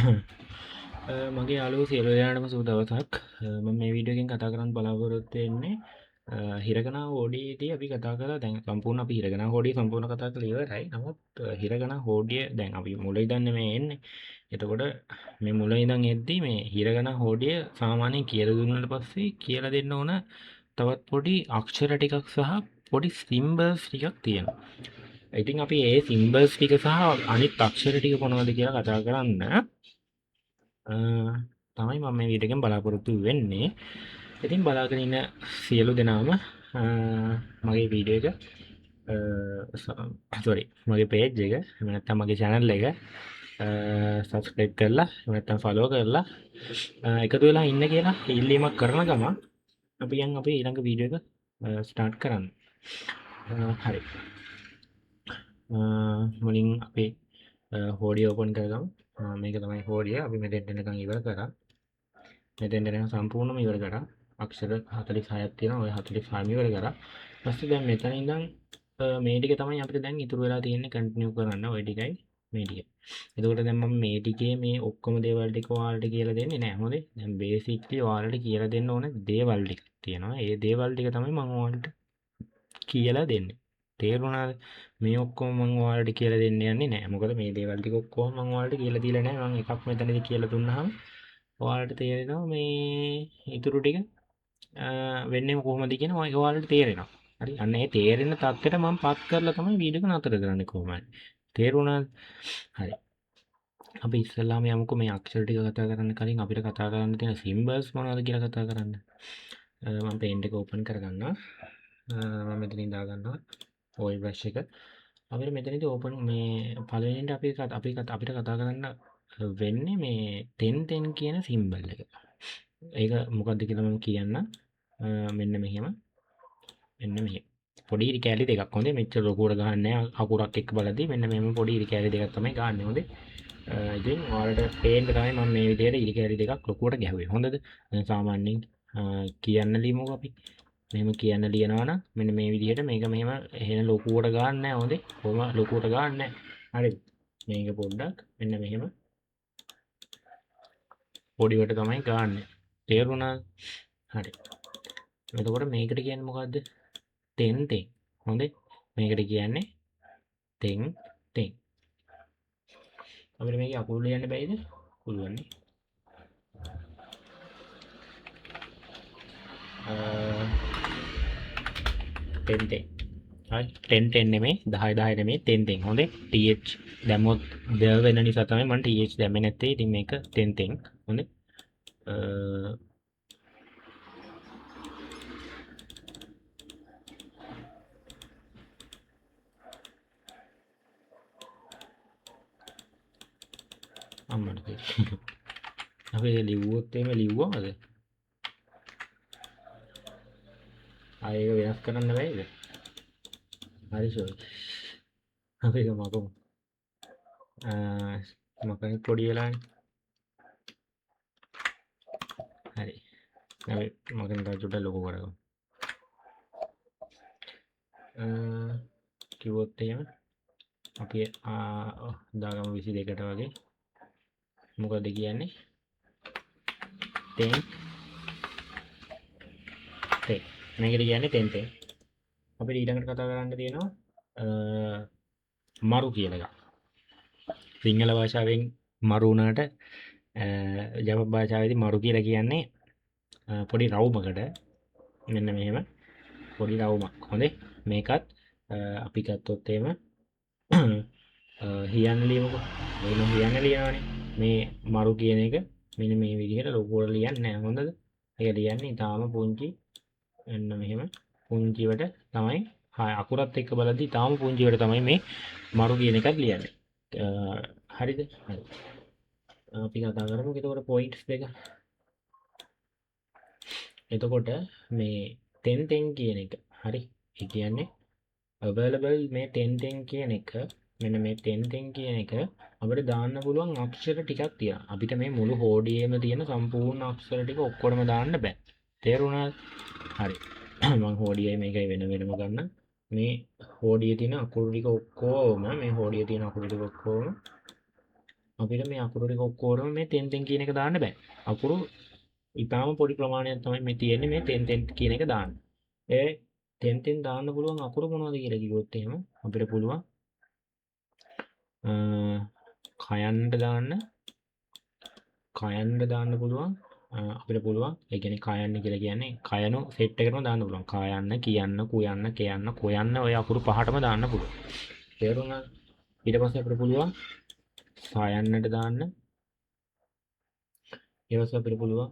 මගේ යාළුවෝ සියලු දෙනාටම සුබ දවසක්. මම මේ වීඩියෝ එකෙන් කතා කරන්න බලාපොරොත්තු වෙන්නේ හිරගනා හෝඩියේදී අපි කතා කරලා දැන් සම්පූර්ණ අපි හිරගනා හෝඩිය සම්පූර්ණ කතා කරලා ඉවරයි. නමුත් හිරගනා හෝඩිය දැන් අපි මුල ඉඳන් මේ එන්නේ. එතකොට මේ මුල ඉඳන් එද්දී මේ හිරගනා හෝඩිය සාමාන්‍යයෙන් කියලා දුන්නාට පස්සේ කියලා දෙන්න ඕන තවත් පොඩි අක්ෂර ටිකක් සහ පොඩි සිම්බල්ස් ටිකක් තියෙනවා. ඉතින් අපි ඒ සිම්බල්ස් ටික සහ අනිත් අක්ෂර ටික මොනවද කියලා කතා කරන්න තමයි මම මේ වීඩියෝ එකෙන් බලාපොරොත්තු වෙන්නේ. ඉතින් බලාගෙන ඉන්න සියලු දෙනාම මගේ වීඩියෝ එක, සෝරි, මගේ පේජ් එක, එහෙම නැත්නම් මගේ චැනල් එක සබ්ස්ක්‍රයිබ් කරලා, එහෙම නැත්නම් ෆලෝ කරලා එකතු වෙලා ඉන්න කියලා ඉල්ලීමක් කරන ගමන් අපි යන් අපේ ඊළඟ වීඩියෝ එක ස්ටාර්ට් කරන්න. හරි. මුලින් අපි හෝඩිය ඕපන් කරගමු. මේක තමයි හෝඩිය. අපි මෙතෙන්ට එනකන් ඉවර කරා. මෙතෙන්ට එනකන් සම්පූර්ණයෙන්ම ඉවර කරා. අක්ෂර 46ක් තියෙනවා. ඔය 46ම ඉවර කරා. ඊපස්සේ දැන් මෙතන ඉඳන් මේ ටික තමයි අපිට දැන් ඉතුරු වෙලා තියෙන්නේ කන්ටිනියු කරන්න. ඔය ටිකයි මේ ටික. එතකොට දැන් මම මේ ටිකේ මේ ඔක්කොම දේවල් ටික ඔයාලට කියලා දෙන්නේ නෑ. හොඳේ. දැන් බේසික්ලි ඔයාලට කියලා දෙන්න ඕන දේවල් ටිකක් තියෙනවා. ඒ දේවල් ටික තමයි මම ඔයාලට කියලා දෙන්නේ. තේරුණාද? මේ ඔක්කොම මම ඔයාලට කියලා දෙන්න යන්නේ නෑ. මොකද මේ දේවල් ටික ඔක්කොම මම ඔයාලට කියලා දීලා නෑ. මම එකක් මෙතනදී කියලා දුන්නාම ඔයාලට තේරෙනවා මේ ඉතුරු ටික වෙන්නේ කොහොමද කියන ඔය ඔයාලට තේරෙනවා. හරි. අන්න ඒ තේරෙන තත්ත්වයට මම පත් කරලා තමයි වීඩියෝ එක නතර කරන්නේ කොහොමද? තේරුණාද? හරි. අපි ඉස්සෙල්ලාම යමුකෝ මේ අක්ෂර ටික කතා කරන්න කලින් අපිට කතා කරන්න තියෙන සිම්බල්ස් මොනවද කියලා කතා කරන්න. මම පේන්ට් එක ඕපන් කරගන්නවා. මම මෙතනින් දාගන්නවා ඔයිල් බ්‍රෂ් එක. අපිට මෙතනදී ඕපන් මේ පළවෙනිට අපිට කතා කරන්න වෙන්නේ මේ 10 10 කියන සිම්බල් එක. ඒක මොකද්ද කියලා මම කියන්නම්. මෙන්න මෙහෙම. මෙන්න මෙහෙම. පොඩි ඉරි කෑලි දෙකක්. හොඳේ. මෙච්චර ලොකුවට ගහන්නේ නෑ. අකුරක් එක්ක බලද්දී මෙන්න මෙහෙම පොඩි ඉරි කෑලි දෙකක් තමයි ගහන්නේ. හොඳේ. ඉතින් ඔයාලට පේන්න තමයි මම මේ විදිහට ඉරි කෑලි දෙකක් ලොකුවට ගැහුවේ. හොඳද? දැන් සාමාන්‍යයෙන් කියන්න ලියමුකෝ අපි. මෙහෙම කියන්න ලියනවා නම් මෙන්න මේ විදිහට මේක මෙහෙම එහෙන ලොකුවට ගහන්නේ නෑ. හොඳේ. කොහොම ලොකුවට ගහන්නේ නෑ. හරිද? මේක පොඩ්ඩක් මෙන්න මෙහෙම පොඩිවට තමයි ගහන්නේ. තේරුණාද? හරි. එතකොට මේකට කියන්නේ මොකද්ද? 10 10. හොඳේ. මේකට කියන්නේ 10 10. අපිට මේකේ අකුරු ලියන්න බැයිද? පුළුවන් නේ. 10 10. හරි. 10 10 නෙමෙයි, 10 10 නෙමෙයි, 10 10. හොඳේ. TH දැම්මොත් ද වෙන නිසා තමයි මම TH දැම්මේ නැත්තේ. ඉතින් මේක 10 10. හොඳේ. අම්මට තේ. අපි ලිව්වොත් එහෙම ලිව්වමද? ආයෙ ඒක වෙනස් කරන්න බැයිද? හරි සෝරි. අපි ඒක මකමු. මකන්නේ පොඩි වෙලානේ. හරි. අපි මකන තව චුට්ටක් ලොකු කරගමු. කිව්වොත් එහෙම අපි දාගමු 22ට වගේ. මොකද කියන්නේ? 10 10. මේකට කියන්නේ 10 10. අපිට ඊළඟට කතා කරන්න තියෙනවා මරු කියලා එකක්. සිංහල භාෂාවෙන් මරු වුණාට ජපන් භාෂාවේදී මරු කියලා කියන්නේ පොඩි රවුමකට. මෙන්න මෙහෙම පොඩි රවුමක්. හොඳේ. මේකත් අපි ගත්තොත් එහෙම හියන්න ලියමුකෝ. මේක හියන්න ලියනවනේ. මේ මරු කියන එක මෙන්න මේ විදිහට ලොකුවට ලියන්නේ නෑ. හොඳද? ඒක ලියන්නේ ඊටාම පුංචි. එන්න මෙහෙම පුංචිවට තමයි අකුරත් එක්ක බලද්දී ඊටාම පුංචිවට තමයි මේ මරු කියන එකත් ලියන්නේ. හරිද? හරි. අපි කතා කරමු එතකොට පොයින්ට්ස් දෙක. එතකොට මේ 10 10 කියන එක. හරි. ඒ කියන්නේ available මේ 10 10 කියන එක මෙන්න මේ 10 10 කියන එක අපිට දාන්න පුළුවන් අක්ෂර ටිකක් තියෙනවා. අපිට මේ මුළු හෝඩියේම තියෙන සම්පූර්ණ අක්ෂර ටික ඔක්කොටම දාන්න බෑ. තේරුණාද? හරි. මං හෝඩියයි මේකයි වෙන වෙනම ගන්න. මේ හෝඩියේ තියෙන අකුරු ටික ඔක්කොම, මේ හෝඩියේ තියෙන අකුරු ටික ඔක්කොම අපිට මේ අකුරු ටික ඔක්කොම මේ තෙන් තෙන් කියන එක දාන්න බෑ. අකුරු ඉතාම පොඩි ප්‍රමාණයක් තමයි මේ තියෙන්නේ මේ තෙන් තෙන් කියන එක දාන්න. ඒ තෙන් තෙන් දාන්න පුළුවන් අකුරු මොනවද කියලා කිව්වොත් එහෙම අපිට පුළුවන් කයන්න දාන්න, කයන්න දාන්න පුළුවන් අපිට පුළුවන්. ඒ කියන්නේ කයන්න කියලා කියන්නේ කයනු සෙට් එකටම දාන්න පුළුවන්. කයන්න, කියන්න, කුයන්න, කයන්න, කොයන්න ඔය අකුරු පහටම දාන්න පුළුවන්. තේරුණාද? ඊට පස්සේ අපිට පුළුවන් සයන්නට දාන්න. ඊට පස්සේ අපිට පුළුවන්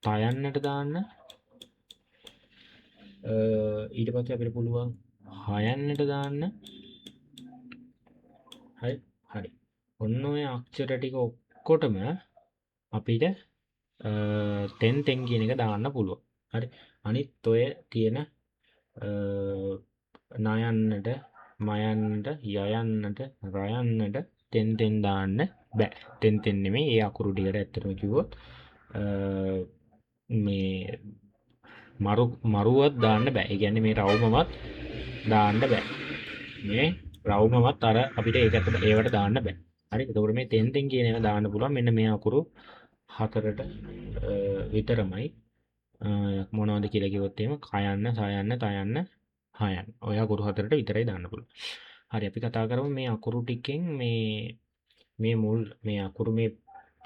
තයන්නට දාන්න. ඊට පස්සේ අපිට පුළුවන් හයන්නට දාන්න. හරි හරි. ඔන්න ඔය අක්ෂර ටික ඔක්කොටම අපිට තෙන් තෙන් කියන එක දාන්න පුළුවන්. හරි. අනිත් ඔය තියෙන නයන්නට, මයන්නට, යයන්නට, රයන්නට තෙන් තෙන් දාන්න බෑ. තෙන් තෙන් නෙමෙයි ඒ අකුරු ටිකට ඇත්තටම කිව්වොත් මේ මරුවත් දාන්න බෑ. ඒ කියන්නේ මේ රවුමවත් දාන්න බෑ. මේ රවුමවත් අර අපිට ඒකට ඒවට දාන්න බෑ. හරි. එතකොට මේ තෙන් තෙන් කියන ඒවා දාන්න පුළුවන් මෙන්න මේ අකුරු හතරට විතරමයි. මොනවද කියලා කිව්වොත් එහෙම කයන්න, සයන්න, තයන්න, හයන්න. ඔය අකුරු හතරට විතරයි දාන්න පුළුවන්. හරි. අපි කතා කරමු මේ අකුරු ටිකෙන් මේ මේ මුල් මේ අකුරු මේ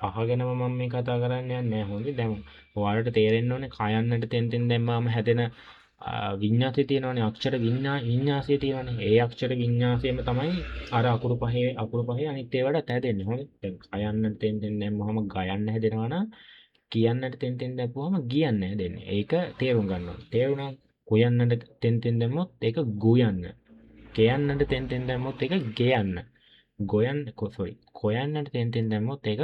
පහ ගැනම මම මේ කතා කරන්න යන්නේ නැහැ. හොඳේ. දැන් ඔයාලට තේරෙන්න ඕනේ කයන්නට තෙන් තෙන් දැම්මාම හැදෙන විඤ්ඤාසය තියෙනවනේ, අක්ෂර විඤ්ඤාසය තියෙනවනේ. ඒ අක්ෂර විඤ්ඤාසයම තමයි අර අකුරු පහේ අනිත් ඒවාටත් හැදෙන්නේ. හොඳේ. දැන් කයන්නට තෙන් තෙන් දැම්මහම ගයන්න හැදෙනවා නම් කියන්නට තෙන් තෙන් දැම්පුවම ගියන්න හැදෙන්නේ. ඒක තේරුම් ගන්න ඕනේ. තේරුණා? කොයන්නට තෙන් තෙන් දැම්මොත් ඒක ගුයන්න. කෙයන්නට තෙන් තෙන් දැම්මොත් ඒක ගෙයන්න. ගොයන්න සෝරි කොයන්නට තෙන් තෙන් දැම්මොත් ඒක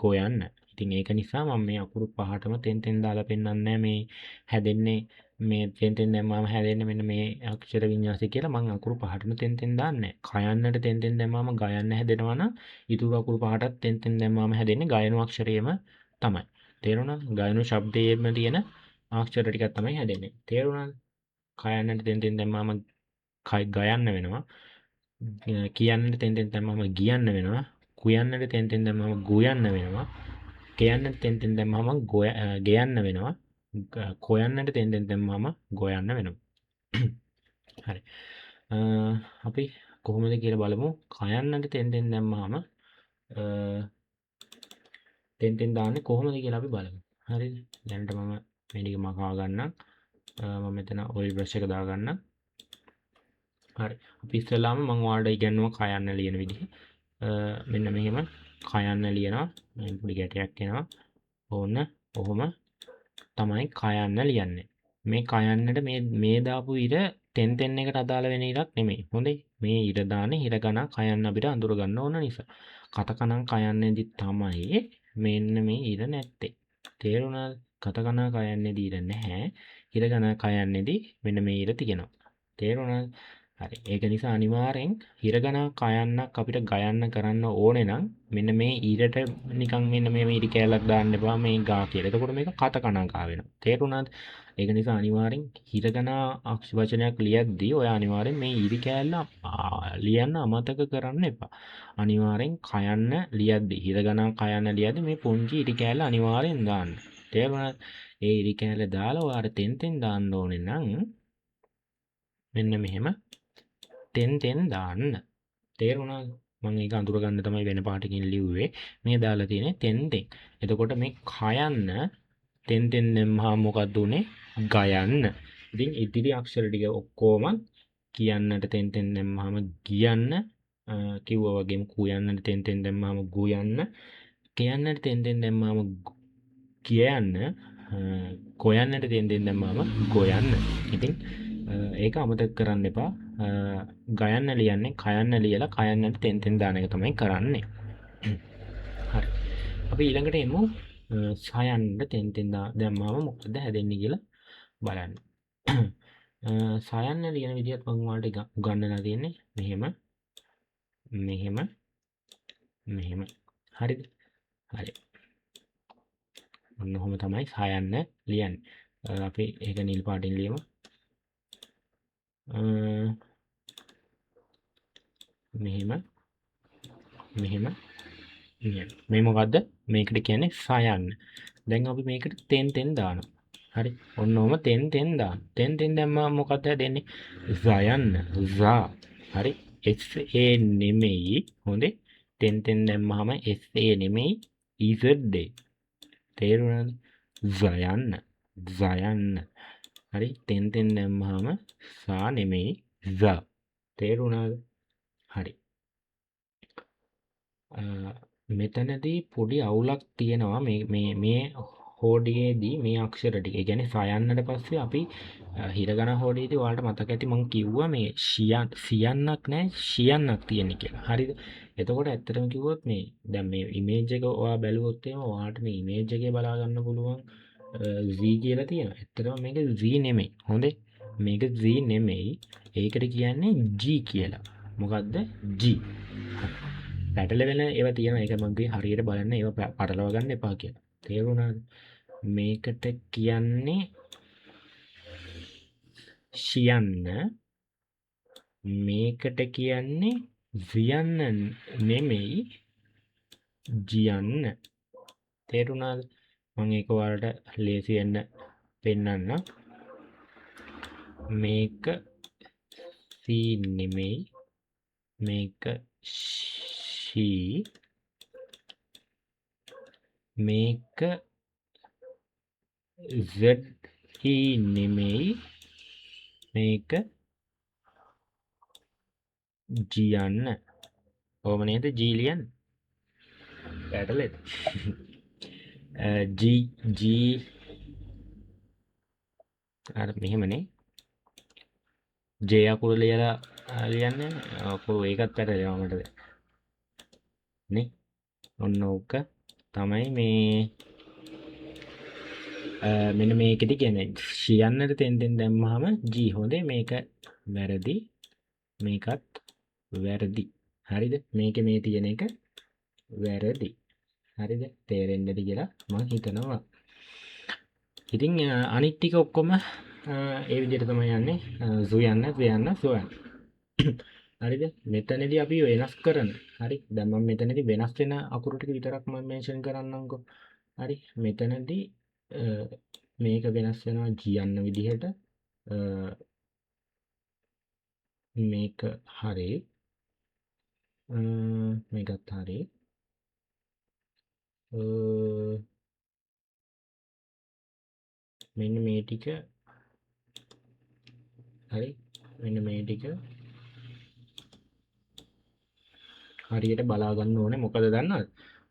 ගොයන්න. ඉතින් ඒක නිසා මම මේ අකුරු පහටම තෙන් තෙන් දාලා පෙන්නන්නේ මේ හැදෙන්නේ මේ තෙන් තෙන් දැම්මම හැදෙන්නේ මෙන්න මේ අක්ෂර වින්‍යාසය කියලා මම අකුරු පහටම තෙන් තෙන් දාන්නේ නැහැ. කයන්නට තෙන් තෙන් දැම්මම ගයන්න හැදෙනවා නම් ඊතුරු අකුරු පහටත් තෙන් තෙන් දැම්මම හැදෙන්නේ ගයනු අක්ෂරයම තමයි. තේරුණාද? ගයනු ශබ්දයේම තියෙන අක්ෂර ටිකක් තමයි හැදෙන්නේ. තේරුණාද? කයන්නට තෙන් තෙන් දැම්මම ගයන්න වෙනවා. කියන්නට තෙන් තෙන් දැම්මම ගියන්න වෙනවා. කුයන්නට තෙන් තෙන් දැම්මම ගුයන්න වෙනවා. කියන්නට තෙන් තෙන් දැම්මම ගෙයන්න වෙනවා. කොයන්නට තෙන් තෙන් දැම්මම ගොයන්න වෙනවා. හරි. අපි කොහොමද කියලා බලමු. කයන්නට තෙන් තෙන් දැම්මම තෙන් තෙන් දාන්නේ කොහොමද කියලා අපි බලමු. හරිද? දැනට මම මේ ටික මකා ගන්නම්. මම මෙතන ඔයිල් බ්‍රෂ් එක දාගන්නම්. හරි. අපි ඉස්සෙල්ලාම මම ඔයාලට ඉගැන්නුවා කයන්න ලියන විදිහ. මෙන්න මෙහෙම කයන්න ලියනවා. මේ පොඩි ගැටයක් එනවා. ඕන්න ඔහොම තමයි කයන්න ලියන්නේ. මේ කයන්නට මේ දාපු ඉර තෙන් තෙන් එකට අදාළ වෙන ඉරක් නෙමෙයි. හොඳේ. මේ ඉර දාන්නේ හිරගණන් කයන්න අපිට අඳුර ගන්න ඕන නිසා. කතකණන් කයන්නේදි තමයි මෙන්න මේ ඉර නැත්තේ. තේරුණාද? කතකණන් කයන්නේදී ඉර නැහැ. හිරගණන් කයන්නේදී මෙන්න මේ ඉර තියෙනවා. තේරුණාද? හරි. ඒක නිසා අනිවාර්යෙන් හිරගණන් කයන්නක් අපිට ගයන්න කරන්න ඕනේ නම් මෙන්න මේ ඉරට නිකන් මෙන්න මේ ඉරි කෑල්ලක් දාන්න එපා මේ ගා කියලා. එතකොට මේක කතකණන් කා වෙනවා. තේරුණාද? ඒක නිසා අනිවාර්යෙන් හිරගණන් වචනයක් ලියද්දී ඔයා අනිවාර්යෙන් මේ ඉරි කෑල්ල ලියන්න අමතක කරන්න එපා. අනිවාර්යෙන් කයන්න ලියද්දී හිරගණන් කයන්න ලියද්දී මේ පුංචි ඉරි කෑල්ල අනිවාර්යෙන් දාන්න. තේරුණාද? ඒ ඉරි කෑල්ල දාලා ඔයාට තෙන් තෙන් දාන්න ඕනේ නම් මෙන්න මෙහෙම තෙන් තෙන් දාන්න. තේරුණාද? මම ඒක අඳුර ගන්න තමයි වෙන පාටකින් ලිව්වේ. මේ දාලා තියෙන්නේ තෙන් තෙන්. එතකොට මේ කයන්න තෙන් තෙන් දැම්මහම මොකද්ද උනේ? ගයන්න. ඉතින් ඉතිරි අක්ෂර ටික ඔක්කොම කියන්නට තෙන් තෙන් දැම්මහම ගියන්න, කිව්වා වගේම කුයන්නට තෙන් තෙන් දැම්මහම ගුයන්න, කියන්නට තෙන් තෙන් දැම්මහම කියන්න, කොයන්නට තෙන් තෙන් දැම්මහම ගොයන්න. ඉතින් ඒක අමතක කරන්න එපා. ගයන්න ලියන්නේ කයන්න ලියලා කයන්නට තෙන් තෙන් දාන එක තමයි කරන්නේ. හරි. අපි ඊළඟට එමු සයන්න තෙන් තෙන් දැම්මම මොකද හැදෙන්නේ කියලා බලන්න. සයන්න ලියන විදිහත් මම ඔයාලට උගන්වලා තියෙන්නේ. මෙහෙම මෙහෙම මෙහෙම. හරිද? හරි. ඔන්න ඔහොම තමයි සයන්න ලියන්නේ. අපි ඒක නිල් පාටින් ලියමු. මෙහෙම මෙහෙම මේ මොකද්ද? මේකට කියන්නේ සයන්න. දැන් අපි මේකට තෙන් තෙන් දානවා. හරි. ඔන්න ඔහම තෙන් තෙන් දාන්න. තෙන් තෙන් දැම්මම මොකද්ද හැදෙන්නේ? සයන්න. සා. හරි. S A නෙමෙයි. හොඳේ. තෙන් තෙන් දැම්මහම S A නෙමෙයි Z A. තේරුණාද? සයන්න. සයන්න. හරි. තෙන් තෙන් දැම්මහම සා නෙමෙයි සා. තේරුණාද? හරි. මෙතනදී පොඩි අවුලක් තියෙනවා මේ මේ මේ හෝඩියේදී මේ අක්ෂර ටික. ඒ කියන්නේ සයන්නට පස්සේ අපි හිරගන හෝඩියේදී ඔයාලට මතක ඇති මං කිව්වා මේ ෂියන් සියන්නක් නෑ ෂියන්නක් තියෙන කියලා. හරිද? එතකොට ඇත්තටම කිව්වොත් මේ දැන් මේ ඉමේජ් එක ඔයා බැලුවොත් එහෙම ඔයාලට මේ ඉමේජ් එකේ බලා ගන්න පුළුවන් Z කියලා තියෙනවා. ඇත්තටම මේක Z නෙමෙයි. හොඳේ. මේක Z නෙමෙයි. ඒකට කියන්නේ G කියලා. මොකද්ද? G. පැටලෙන ඒවා තියෙනවා. ඒක මං කිව්වේ හරියට බලන්න ඒවා පටලවා ගන්න එපා කියලා. තේරුණාද? මේකට කියන්නේ ෂියන්න. මේකට කියන්නේ සියන්න නෙමෙයි ජියන්න. තේරුණාද? මං ඒක ඔයාලට ලේසි වෙන්න පෙන්නන්න. මේක සී නෙමෙයි මේක ෂී. මේක Z E නෙමෙයි මේක ජියන්න. කොහොම නේද G ලියන්නේ? පැටලෙද? G G අර මෙහෙමනේ. J අකුර ලියලා ලියන්නේ. අකුරු ඒකත් පැටලෙනවා මට දැන්. නේ? ඔන්න ඕක තමයි මේ මෙන්න මේකෙදි කියන්නේ ෂියන්නට තෙන් තෙන් දැම්මහම G. හොඳේ මේක වැරදි. මේකත් වැරදි. හරිද? මේකේ මේ තියෙන එක වැරදි. හරිද? තේරෙන්නද කියලා මං හිතනවා. ඉතින් අනිත් ටික ඔක්කොම ඒ විදිහට තමයි යන්නේ. සු යන්න, සු යන්න, සු යන්න. හරිද? මෙතනදී අපි වෙනස් කරන. හරි. දැන් මම මෙතනදී වෙනස් වෙන අකුරු ටික විතරක් මම මෙන්ෂන් කරන්නම්කෝ. හරි. මෙතනදී මේක වෙනස් වෙනවා G යන්න විදිහට. මේක හරි. මේකත් හරි. මෙන්න මේ ටික හරි. මෙන්න මේ ටික හරියට බලා ගන්න ඕනේ. මොකද දන්නවද?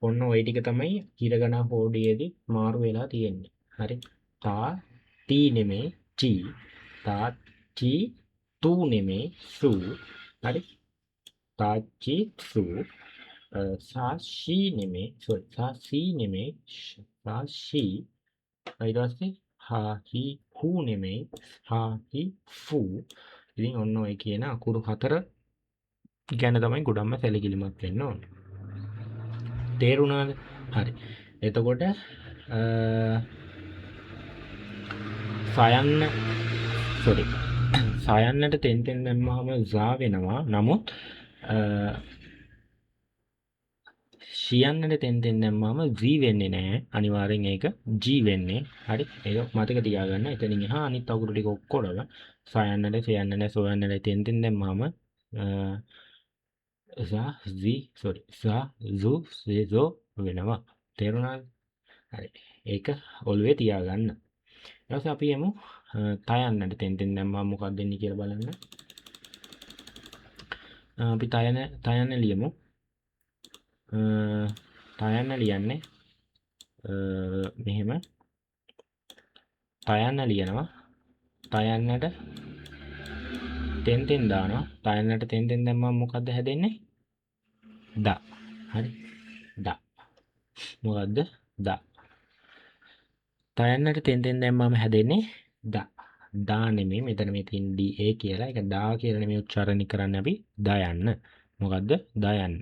ඔන්න ඔය ටික තමයි හිරගන හෝඩියේදී මාරු වෙලා තියෙන්නේ. හරි. තා තී නෙමේ චී. තා චී තු නෙමේ සු. හරි. තා චී සු. සා ෂී නෙමේ සෝරි සා සී නෙමේ සා ෂී. ඊට පස්සේ හා හි හු නෙමේ හා හි ෆු. ඉතින් ඔන්න ඔය කියන අකුරු හතර ගැන තමයි ගොඩක්ම සැලකිලිමත් වෙන්න ඕනේ. තේරුණාද? හරි. එතකොට සයන්න සෝරි සයන්නට තෙන් තෙන් දැම්මහම සා වෙනවා. නමුත් ෂියන්නට තෙන් තෙන් දැම්මහම Z වෙන්නේ නෑ. අනිවාර්යෙන් ඒක G වෙන්නේ. හරි. ඒක මතක තියාගන්න. එතනින් එහා අනිත් අකුරු ටික ඔක්කොම සයන්නට, සියන්නට, සොයන්නට තෙන් තෙන් දැම්මහම සා Z sorry සා සු සේසෝ වෙනවා. තේරුණාද? හරි. ඒක ඔළුවේ තියාගන්න. ඊට පස්සේ අපි යමු තයන්නට තෙන් තෙන් දැම්මම මොකක්ද වෙන්නේ කියලා බලන්න. අපි තයන්න ලියමු. තයන්න ලියන්නේ මෙහෙම තයන්න ලියනවා. තයන්නට තෙන් තෙන් දානවා. තයන්නට තෙන් තෙන් දැම්මම මොකද්ද හැදෙන්නේ? දා. හරි. දා. මොකද්ද? දා. තයන්නට තෙන් තෙන් දැම්මම හැදෙන්නේ දා. දා නෙමෙයි මෙතන මේ තියෙන D A කියලා. ඒක දා කියලා නෙමෙයි උච්චාරණය කරන්නේ අපි දයන්න. මොකද්ද? දයන්න.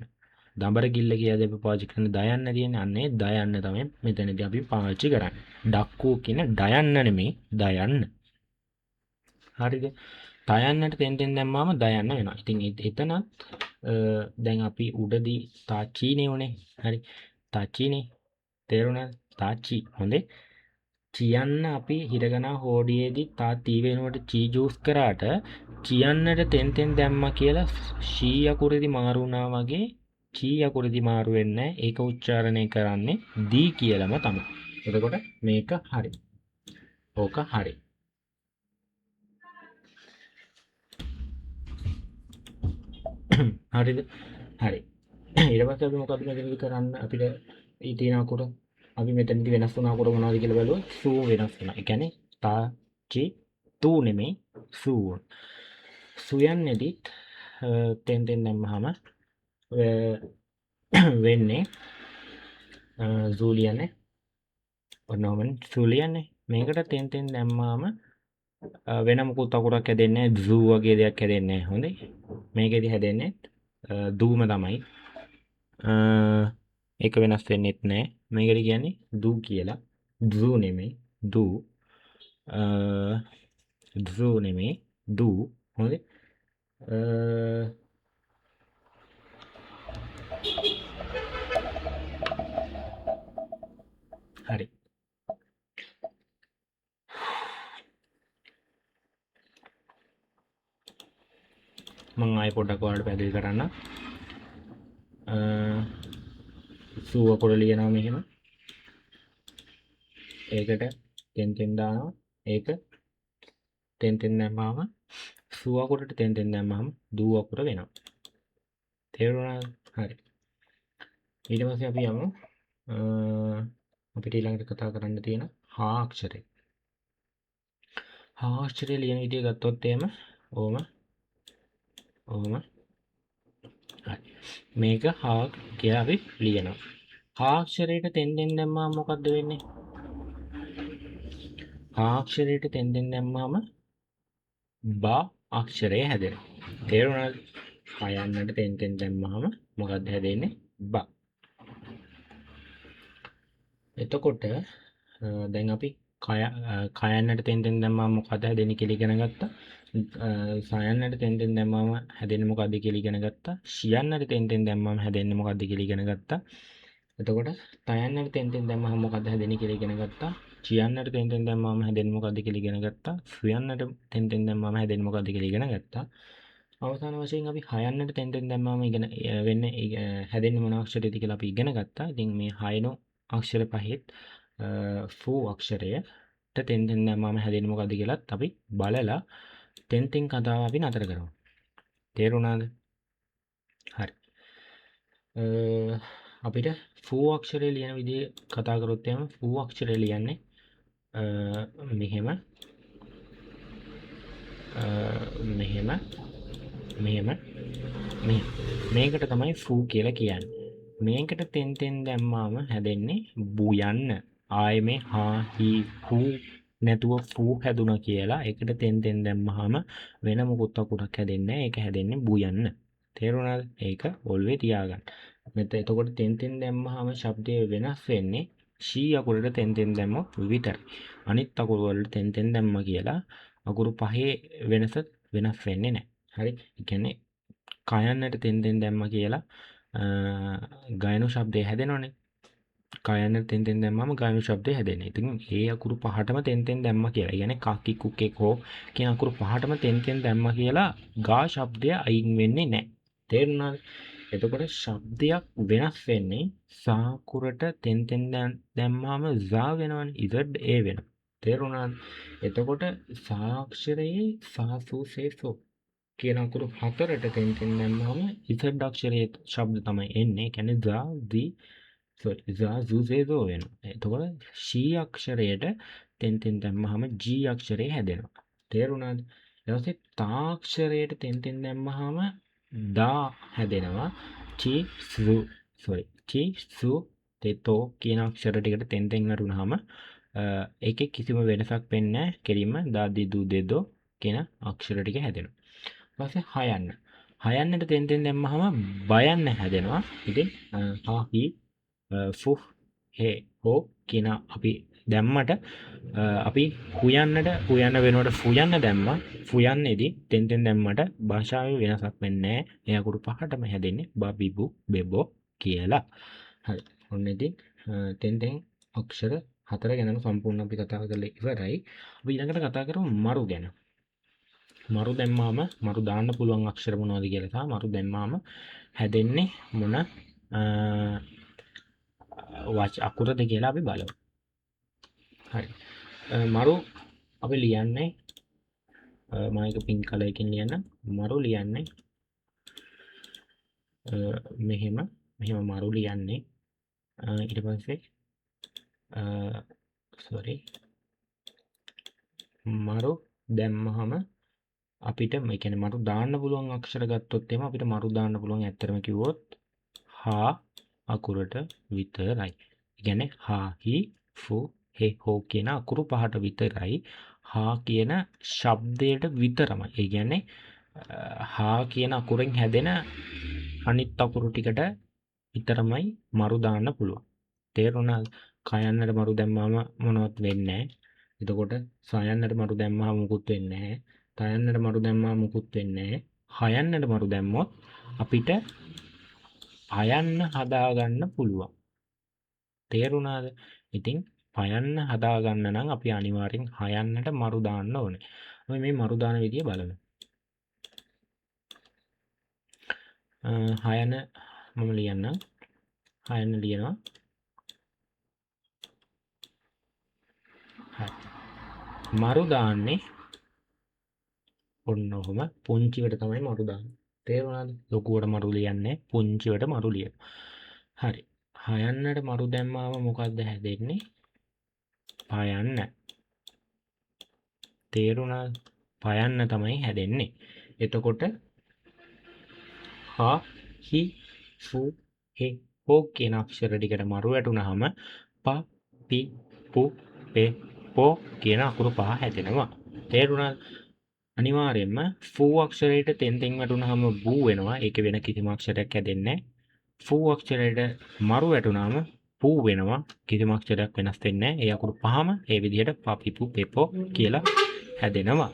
දඹර ගිල්ල කියලා අපි පාවිච්චි කරන දයන්න තියෙන්නේ. අන්න ඒ දයන්න තමයි මෙතනදී අපි පාවිච්චි කරන්නේ. ඩක්කෝ කියන දයන්න නෙමෙයි දයන්න. හරිද? තයන්නට තෙන් තෙන් දැම්මාම දයන්න වෙනවා. ඉතින් එතනත් දැන් අපි උඩදී තා චීනේ උනේ. හරි. තා චීනේ තේරුණාද? තා චී. හොඳේ. චියන්න අපි හිරගනා හෝඩියේදී තා තී වෙනුවට චී ජූස් කරාට චියන්නට තෙන් තෙන් දැම්මා කියලා ෂී අකුරේදී මාරු වුණා වගේ චී අකුරේදී මාරු වෙන්නේ නැහැ. ඒක උච්චාරණය කරන්නේ දී කියලාම තමයි. එතකොට මේක හරි. ඕක හරි. හරිද? හරි. ඊට පස්සේ අපි මොකද්ද මෙතනදි කරන්න අපිට ඊ තියෙන අකුර අපි මෙතනදි වෙනස් වුණ අකුර මොනවද කියලා බැලුවොත් සූ වෙනස් වුණා. ඒ කියන්නේ තා චි තු නෙමෙයි සූ. සුයන්නේදිත් තෙන් තෙන් දැම්මහම වෙන්නේ සූ ලියන්නේ. ඔන්න ඔහොම සූ ලියන්නේ. මේකට තෙන් තෙන් දැම්මාම වෙන මොකුත් අකුරක් හැදෙන්නේ නැහැ. සූ වගේ දෙයක් හැදෙන්නේ නැහැ. හොඳේ. මේකෙදි හැදෙන්නේ දූම තමයි. ඒක වෙනස් වෙන්නෙත් නෑ. මේකට කියන්නේ දූ කියලා. දූ නෙමෙයි දූ. දූ නෙමෙයි දූ. හොඳේ. හරි. මං ආයෙ පොඩ්ඩක් ඔයාලට පැහැදිලි කරන්න. සූ අකුර ලියනවා මෙහෙම. ඒකට තෙන් තෙන් දානවා. ඒක තෙන් තෙන් දැම්මහම සූ අකුරට තෙන් තෙන් දැම්මහම දූ අකුර වෙනවා. තේරුණාද? හරි. ඊට පස්සේ අපි යමු අපිට ඊළඟට කතා කරන්න තියෙන හා අක්ෂරය. හා අක්ෂරය ලියන විදිය ගත්තොත් එහෙම ඕම ඕම හරි. මේක හා කියලා අපි ලියනවා. හා අක්ෂරයට තෙන් තෙන් දැම්මම මොකද්ද වෙන්නේ? හා අක්ෂරයට තෙන් තෙන් දැම්මම බා අක්ෂරය හැදෙනවා. තේරුණාද? හයන්නට තෙන් තෙන් දැම්මහම මොකද්ද හැදෙන්නේ? බා. එතකොට දැන් අපි කයන්නට තෙන් තෙන් දැම්මම මොකද්ද හැදෙන්නේ කියලා ඉගෙන ගත්තා. සයන්නට තෙන් තෙන් දැම්මම හැදෙන්නේ මොකද්ද කියලා ඉගෙන ගත්තා. ෂියන්නට තෙන් තෙන් දැම්මම හැදෙන්නේ මොකද්ද කියලා ඉගෙන ගත්තා. එතකොට තයන්නට තෙන් තෙන් දැම්මම මොකද්ද හැදෙන්නේ කියලා ඉගෙන ගත්තා. චියන්නට තෙන් තෙන් දැම්මම හැදෙන්නේ මොකද්ද කියලා ඉගෙන ගත්තා. සුයන්නට තෙන් තෙන් දැම්මම හැදෙන්නේ මොකද්ද කියලා ඉගෙන ගත්තා. අවසාන වශයෙන් අපි හයන්නට තෙන් තෙන් දැම්මම ඉගෙන වෙන්නේ හැදෙන්නේ මොන අක්ෂරයද කියලා අපි ඉගෙන ගත්තා. ඉතින් මේ හයනෝ අක්ෂර පහෙත් ෆූ අක්ෂරයට තෙන් තෙන් දැම්මම හැදෙන්නේ මොකද්ද කියලාත් අපි බලලා තෙන් තෙන් කතාව අපි නතර කරමු. තේරුණාද? හරි. අපිට ෆූ අක්ෂරය ලියන විදිය කතා කරොත් එහෙම ෆූ අක්ෂරය ලියන්නේ මෙහෙම මෙහෙම මෙහෙම මෙහෙම. මේකට තමයි ෆූ කියලා කියන්නේ. මේකට තෙන් තෙන් දැම්මාම හැදෙන්නේ බුයන්න. ආයේ මේ හා හි හූ නැතුව ෆූ හැදුනා කියලා ඒකට තෙන් තෙන් දැම්මහම වෙන මොකුත් අකුරක් හැදෙන්නේ නැහැ. ඒක හැදෙන්නේ බුයන්න. තේරුණාද? ඒක ඔළුවේ තියාගන්න. මෙතන එතකොට තෙන් තෙන් දැම්මහම ශබ්දය වෙනස් වෙන්නේ ෂී අකුරට තෙන් තෙන් දැම්මොත් විතරයි. අනිත් අකුරු වලට තෙන් තෙන් දැම්මා කියලා අකුරු පහේ වෙනස වෙනස් වෙන්නේ නැහැ. හරි. ඒ කියන්නේ කයන්නට තෙන් තෙන් දැම්මා කියලා ගයනු ශබ්දය හැදෙනවනේ. කයන්නට තෙන් තෙන් දැම්මම ගයනු ශබ්දය හැදෙන්නේ. ඉතින් ඒ අකුරු පහටම තෙන් තෙන් දැම්මා කියලා. ඒ කියන්නේ කා කි කු කේ කෝ කියන අකුරු පහටම තෙන් තෙන් දැම්මා කියලා ගා ශබ්දය අයින් වෙන්නේ නැහැ. තේරුණාද? එතකොට ශබ්දයක් වෙනස් වෙන්නේ සා අකුරට තෙන් තෙන් දැම්මාම සා වෙනවනේ. ඉසඩ් ඒ වෙනවා. තේරුණාද? එතකොට සා අක්ෂරයේ සා සූ සේ සෝ කියන අකුරු හතරට තෙන් තෙන් දැම්මහම ඉසඩ් අක්ෂරයේ ශබ්ද තමයි එන්නේ. ඒ කියන්නේ සා දී සෝරි සා සූ සේ සෝ වෙනවා. එතකොට ෂී අක්ෂරයට තෙන් තෙන් දැම්මහම ජී අක්ෂරය හැදෙනවා. තේරුණාද? ඊට පස්සේ තා අක්ෂරයට තෙන් තෙන් දැම්මහම දා හැදෙනවා. චි සු සෝරි චි සු තේ තෝ කියන අක්ෂර ටිකට තෙන් තෙන් වැටුනහම ඒකේ කිසිම වෙනසක් වෙන්නේ නැහැ. කෙලින්ම දා දී දු දේ දෝ කියන අක්ෂර ටික හැදෙනවා. ඊපස්සේ හයන්න. හයන්නට තෙන් තෙන් දැම්මහම බයන්න හැදෙනවා. ඉතින් හා හි ෆු හේ හෝ කියන අපි දැම්මට අපි හුයන්නට හුයන්න වෙනුවට ෆුයන්න දැම්මා. ෆුයන්නේදී තෙන් තෙන් දැම්මට භාෂාවේ වෙනසක් වෙන්නේ නැහැ. මේ අකුරු පහටම හැදෙන්නේ බ බි බු බෙබෝ කියලා. හරි. ඔන්න ඉතින් තෙන් තෙන් අක්ෂර හතර ගැනම සම්පූර්ණ අපි කතා කරලා ඉවරයි. අපි ඊළඟට කතා කරමු මරු ගැන. මරු දැම්මාම මරු දාන්න පුළුවන් අක්ෂර මොනවද කියලා සහ මරු දැම්මාම හැදෙන්නේ මොන අකුරද කියලා අපි බලමු. හරි. මරු අපි ලියන්නේ මම ඒක පින්ක් කලර් එකකින් ලියන්න. මරු ලියන්නේ මෙහෙම මෙහෙම මරු ලියන්නේ. ඊට පස්සේ සෝරි මරු දැම්මහම අපිට මේ කියන්නේ මරු දාන්න පුළුවන් අක්ෂර ගත්තොත් එහෙම අපිට මරු දාන්න පුළුවන් ඇත්තටම කිව්වොත් හා අකුරට විතරයි. ඒ කියන්නේ හා හි ෆු හේ හෝ කියන අකුරු පහට විතරයි. හා කියන ශබ්දයට විතරමයි. ඒ කියන්නේ හා කියන අකුරෙන් හැදෙන අනිත් අකුරු ටිකට විතරමයි මරු දාන්න පුළුවන්. තේරුණාද? කයන්නට මරු දැම්මම මොනවත් වෙන්නේ නැහැ. එතකොට සයන්නට මරු දැම්මම මොකුත් වෙන්නේ නැහැ. තයන්නට මරු දැම්මම මොකුත් වෙන්නේ නැහැ. හයන්නට මරු දැම්මොත් අපිට පයන්න හදාගන්න පුළුවන්. තේරුණාද? ඉතින් පයන්න හදාගන්න නම් අපි අනිවාර්යෙන් හයන්නට මරු දාන්න ඕනේ. අපි මේ මරු දාන විදිය බලමු. හයන මම ලියන්නම්. හයන්න ලියනවා. හරි. මරු දාන්නේ ඔන්න ඔහොම පුංචිවට තමයි මරු දාන්නේ. තේරුණාද? ලොකුවට මරු ලියන්නේ පුංචිවට මරු ලියනවා. හරි. හයන්නට මරු දැම්මාම මොකද්ද හැදෙන්නේ? පයන්න. තේරුණාද? පයන්න තමයි හැදෙන්නේ. එතකොට හා හි ෆු හේ හෝ කියන අක්ෂර ටිකට මරු වැටුනහම ප පි පු පෙ පෝ කියන අකුරු පහ හැදෙනවා. තේරුණාද? අනිවාර්යයෙන්ම ෆූ අක්ෂරයට තෙන් තෙන් වැටුනහම බූ වෙනවා. ඒක වෙන කිසිම අක්ෂරයක් හැදෙන්නේ නැහැ. ෆූ අක්ෂරයට මරු වැටුනහම පූ වෙනවා. කිසිම අක්ෂරයක් වෙනස් වෙන්නේ නැහැ. ඒ අකුරු පහම ඒ විදිහට ප පි පු පෙ පෝ කියලා හැදෙනවා.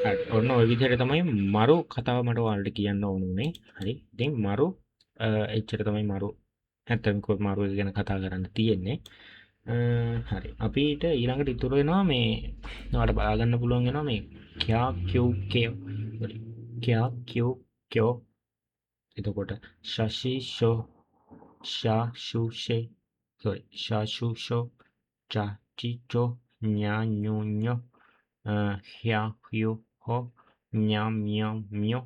හරි. ඔන්න ඔය විදිහට තමයි මරු කතාව මට ඔයාලට කියන්න ඕන උනේ. හරි. ඉතින් මරු එච්චර තමයි මරු ඇත්තටම කිව්වොත් මරු එක ගැන කතා කරන්න තියෙන්නේ. හරි. අපිට ඊළඟට ඉතුරු වෙනවා මේ ඔයාලට බලා ගන්න පුළුවන් වෙනවා මේ ක්‍යා කියු කේ සෝරි ක්‍යා කියු කියෝ. එතකොට ශෂි ෂෝ ෂා ෂු ෂේ සෝරි ෂා ෂු ෂෝ චා චි චෝ ඥා ඥු ඥෝ හ්යා හ්යු හෝ ඥා ම්‍යා ම්‍යෝ.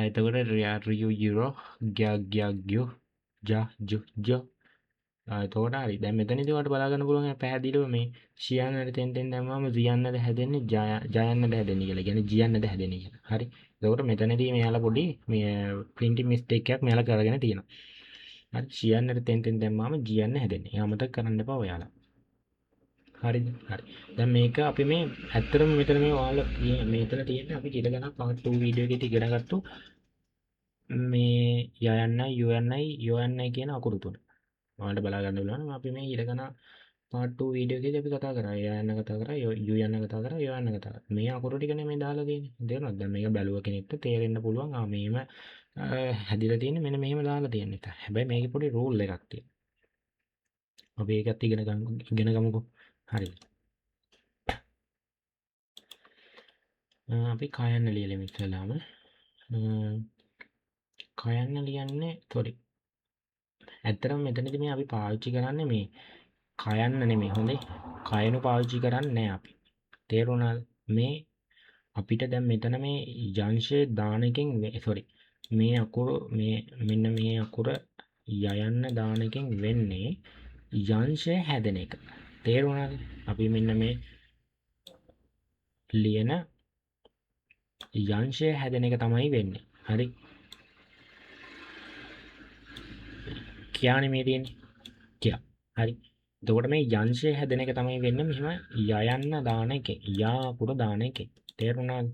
එතකොට රියා රියු යුරෝ ග්යා ග්යා ග්යු ජා ජු ජෝ. එතකොට හරි. දැන් මෙතනදී ඔයාලට බලා ගන්න පුළුවන් පැහැදිලිව මේ ෂියන්නට තෙන් තෙන් දැම්මම සියන්නද හැදෙන්නේ ජයන්නද හැදෙන්නේ කියලා. කියන්නේ ජියන්නද හැදෙන්නේ කියලා. හරි. එතකොට මෙතනදී මෙයාලා පොඩි මේ ප්‍රින්ටිං මිස්ටේක් එකක් මෙයාලා කරගෙන තියෙනවා. හරි. ෂියන්නට තෙන් තෙන් දැම්මම ජියන්න හැදෙන්නේ. ඒ අමතක කරන්න එපා ඔයාලා. හරිද? හරි. දැන් මේක අපි මේ ඇත්තටම මෙතන මේ ඔයාලා මෙතන තියෙන්නේ අපි කියලා ගන්න පාර්ට් 2 වීඩියෝ එකේදී ඉගෙන ගත්තු මේ යයන්නයි යොයන්නයි යොයන්නයි කියන අකුරු තුන. ඔයාලට බලා ගන්න පුළුවන්. අපි මේ ඊළඟ පාර්ට් 2 වීඩියෝ එකේදී අපි කතා කරා. යයන්න කතා කරා, යු යන්න කතා කරා, යොයන්න කතා කරා. මේ අකුරු ටිකනේ මේ දාලා තියෙන්නේ. තේරුණාද? දැන් මේක බැලුව කෙනෙක්ට තේරෙන්න පුළුවන්. මේම හැදිලා තියෙන්නේ මෙන්න මෙහෙම දාලා තියෙන්නේ. හැබැයි මේකේ පොඩි රූල් එකක් තියෙනවා. අපි ඒකත් ඉගෙන ගමුකෝ. හරි. අපි කයන්න ලියලමු ඉස්සෙල්ලාම. කයන්න ලියන්නේ සෝරි. ඇත්තටම මෙතනදී මේ අපි පාවිච්චි කරන්නේ මේ කයන්න නෙමෙයි. හොඳේ. කයනු පාවිච්චි කරන්නේ නෑ අපි. තේරුණාද? මේ අපිට දැන් මෙතන මේ යංශයේ දාන එකෙන් මේ සෝරි මේ අකුරු මේ මෙන්න මේ අකුර යයන්න දාන එකෙන් වෙන්නේ යංශය හැදෙන එක. තේරුණාද? අපි මෙන්න මේ ලියන යංශය හැදෙන එක තමයි වෙන්නේ. හරි. කියානේ මේ තියෙන්නේ. කියා. හරි. එතකොට මේ යංශය හැදෙන එක තමයි වෙන්නේ මෙහෙම යයන්න දාන එකෙන්. යා අකුර දාන එකෙන්. තේරුණාද?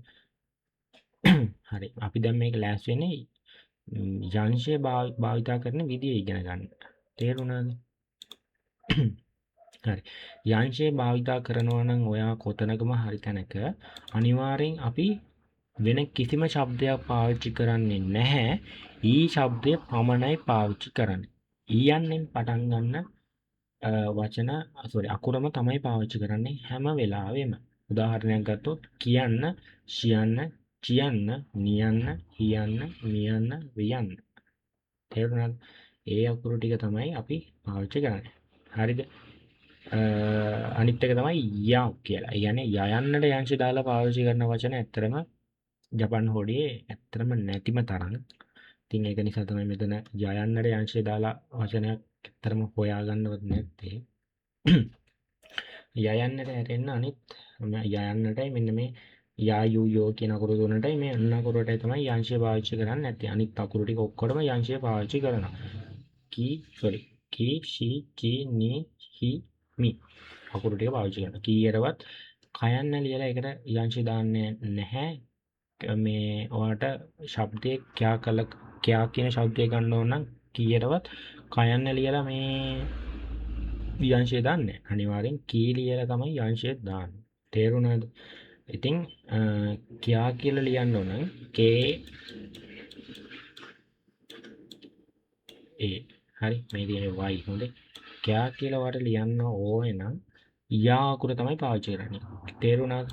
හරි. අපි දැන් මේක ලෑස්ති වෙන්නේ යංශය භාවිතා කරන විදිය ඉගෙන ගන්න. තේරුණාද? හරි. යංශය භාවිතා කරනවා නම් ඔයා කොතනකම හරි තැනක අනිවාර්යෙන් අපි වෙන කිසිම ශබ්දයක් පාවිච්චි කරන්නේ නැහැ. ඊ ශබ්දය පමණයි පාවිච්චි කරන්නේ. ඊ යන්නෙන් පටන් ගන්න වචන සෝරි අකුරම තමයි පාවිච්චි කරන්නේ හැම වෙලාවෙම. උදාහරණයක් ගත්තොත් කියන්න, ශියන්න, චියන්න, නියන්න, හියන්න, මියන්න, වියන්න. තේරුණාද? ඒ අකුරු ටික තමයි අපි පාවිච්චි කරන්නේ. හරිද? අනිත් එක තමයි යා කියලා. ඒ කියන්නේ යයන්නට යංශ දාලා පාවිච්චි කරන වචන ඇත්තටම ජපන් හෝඩියේ ඇත්තටම නැතිම තරම්. ඉතින් ඒක නිසා තමයි මෙතන යයන්නට යංශය දාලා වචනයක් ඇත්තටම හොයාගන්නවත් නැත්තේ. යයන්නට හැරෙන්න අනිත් යයන්නටයි මෙන්න මේ යා you යෝ කියන අකුරු තුනටයි මේ අන්න අකුරටයි තමයි යංශය පාවිච්චි කරන්නේ නැත්තේ. අනිත් අකුරු ටික ඔක්කොටම යංශය පාවිච්චි කරනවා. කී සෝරි කී ෂී චී නී හි මි අකුරු ටික පාවිච්චි කරනවා. කීයටවත් කයන්න ලියලා ඒකට යංශය දාන්නේ නැහැ. මේ ඔයාට ශබ්දයේ ක්‍යා කළ ක්‍යා කියන ශබ්දය ගන්න ඕන නම් කීයටවත් කයන්න ලියලා මේ යංශය දාන්නේ. අනිවාර්යෙන් කී ලියලා තමයි යංශය දාන්නේ. තේරුණාද? ඉතින් ක්‍යා කියලා ලියන්න ඕන නම් K A හරි මේ තියෙන්නේ Y හොඳේ. ක්‍යා කියලා ඔයාලට ලියන්න ඕනේ නම් යා අකුර තමයි පාවිච්චි කරන්නේ. තේරුණාද?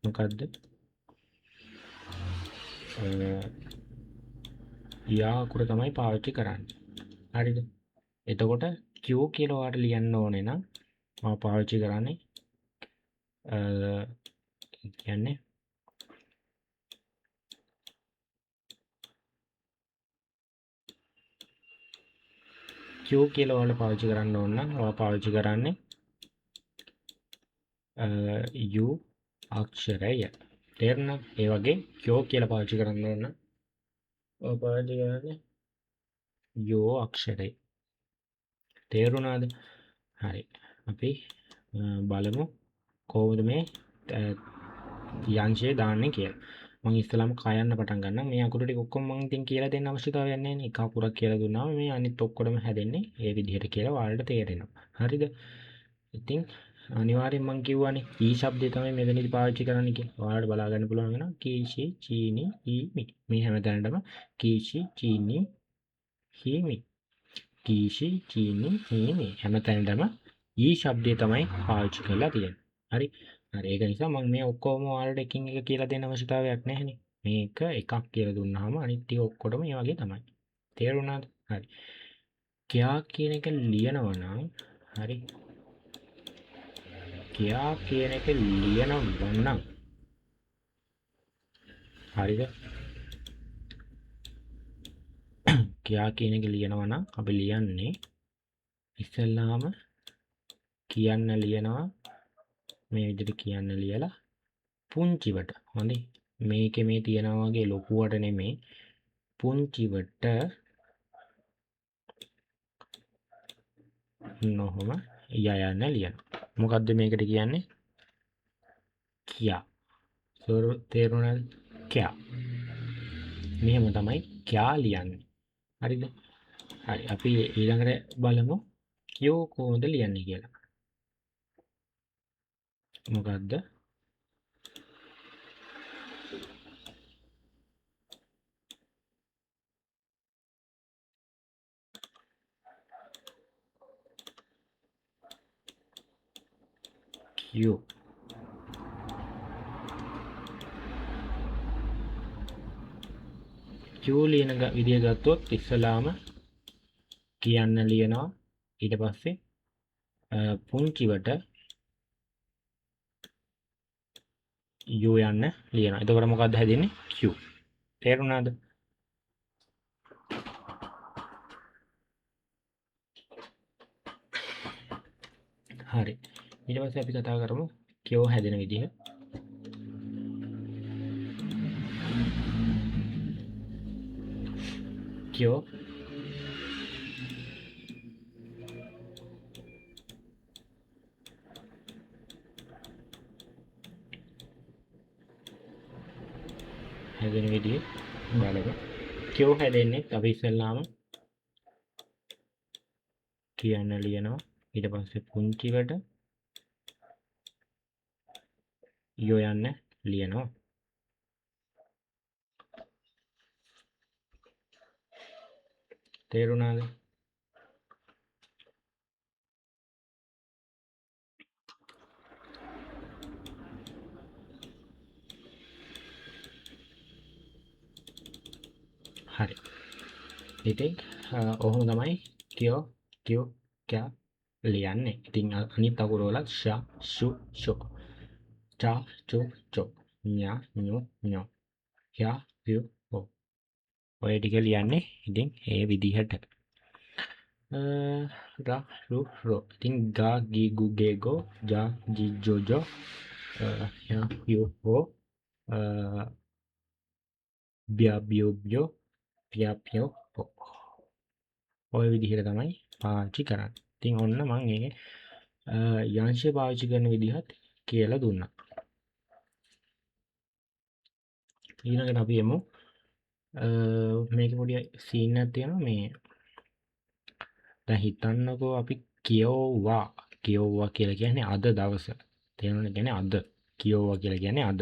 මොකද්ද? යා අකුර තමයි පාවිච්චි කරන්නේ. හරිද? එතකොට Q කියලා ඔයාලට ලියන්න ඕනේ නම් මම පාවිච්චි කරන්නේ කියන්නේ Q කියලා ඔයාලට පාවිච්චි කරන්න ඕන නම් ඔයා පාවිච්චි කරන්නේ U අක්ෂරය. තේරුණා? ඒ වගේ Q කියලා පාවිච්චි කරන්න ඕන නම් ඔයා පාවිච්චි කරන්නේ U අක්ෂරය. තේරුණාද? හරි. අපි බලමු කොහොමද මේ යංශය දාන්නේ කියලා. මං ඉස්සෙල්ලාම කයන්න පටන් ගන්නම්. මේ අකුරු ටික ඔක්කොම මං ඉතින් කියලා දෙන්න අවශ්‍යතාවයක් නැහැ නේ. එක අකුරක් කියලා දුන්නාම මේ අනිත් ඔක්කොටම හැදෙන්නේ ඒ විදිහට කියලා ඔයාලට තේරෙනවා. හරිද? ඉතින් අනිවාර්යෙන් මං කිව්වනේ ඊ ශබ්දය තමයි මෙතනදි පාවිච්චි කරන්න කියලා. ඔයාලට බලා ගන්න පුළුවන් වෙනවා කී ෂී චීනි ඊ මි. මේ හැම තැනටම කී ෂී චීනි හී මි. කී ෂී චීනි හී මි හැම තැනටම ඊ ශබ්දය තමයි පාවිච්චි කරලා තියෙන්නේ. හරි. හරි ඒක නිසා මම මේ ඔක්කොම ඔයාලට එකින් එක කියලා දෙන්න අවශ්‍යතාවයක් නැහැනේ. මේක එකක් කියලා දුන්නාම අනිත් ටික ඔක්කොටම ඒ වගේ තමයි. තේරුණාද? හරි. කියා කියන එක ලියනවා නම් හරි. කියා කියන එක ලියනවා නම් හරිද? කියා කියන එක ලියනවා නම් අපි ලියන්නේ ඉස්සෙල්ලාම කියන්න ලියනවා මේ විදිහට කියන්න ලියලා පුංචිවට. හොඳේ. මේකේ මේ තියනවා වගේ ලොකුවට නෙමෙයි පුංචිවට නොහොම යයන්න ලියනවා. මොකද්ද මේකට කියන්නේ? කියා. තේරුණාද? කියා. මෙහෙම තමයි කියා ලියන්නේ. හරිද? හරි. අපි ඊළඟට බලමු කියෝ කොහොමද ලියන්නේ කියලා. මොකද්ද? Q. Q ලියන විදිය ගත්තොත් ඉස්සලාම කියන්න ලියනවා. ඊට පස්සේ පුංචිවට U යන්න ලියනවා. එතකොට මොකද්ද හැදෙන්නේ? Q. තේරුණාද? හරි. ඊට පස්සේ අපි කතා කරමු Q හැදෙන විදිහ. Q හැදෙන විදිහ බලමු. Q හැදෙන්නේ අපි ඉස්සෙල්ලාම කියන්න ලියනවා. ඊට පස්සේ පුංචිවට යෝ යන්න ලියනවා. තේරුණාද? හරි. ඉතින් ඔහොම තමයි කියෝ කියෝ කයා ලියන්නේ. ඉතින් අනිත් අකුරු වලත් ෂ ෂු ෂෝ, චා චු චෝ, ඥා ඤු ඤෝ, හ්‍යා හ්‍යු හෝ. ඔය ටික ලියන්නේ ඉතින් ඒ විදිහට. රා රු රෝ. ඉතින් ගා ගී ගු ගේ ගෝ, ජා ජී ජෝ ජෝ, හ්‍යා හ්‍යු හෝ, බ්‍යා බ්‍යෝ බ්‍යෝ, පියා පියෝ පෝ. ඔය විදිහට තමයි පාවිච්චි කරන්නේ. ඉතින් ඔන්න මං ඒ යංශය පාවිච්චි කරන විදිහත් කියලා දුන්නා. ඊළඟට අපි එමු. මේකේ පොඩි සීන් එකක් තියෙනවා. මේ දැන් හිතන්නකෝ අපි කියෝවා කියෝවා කියලා කියන්නේ අද දවස. තේරුණාද? කියන්නේ අද. කියෝවා කියලා කියන්නේ අද.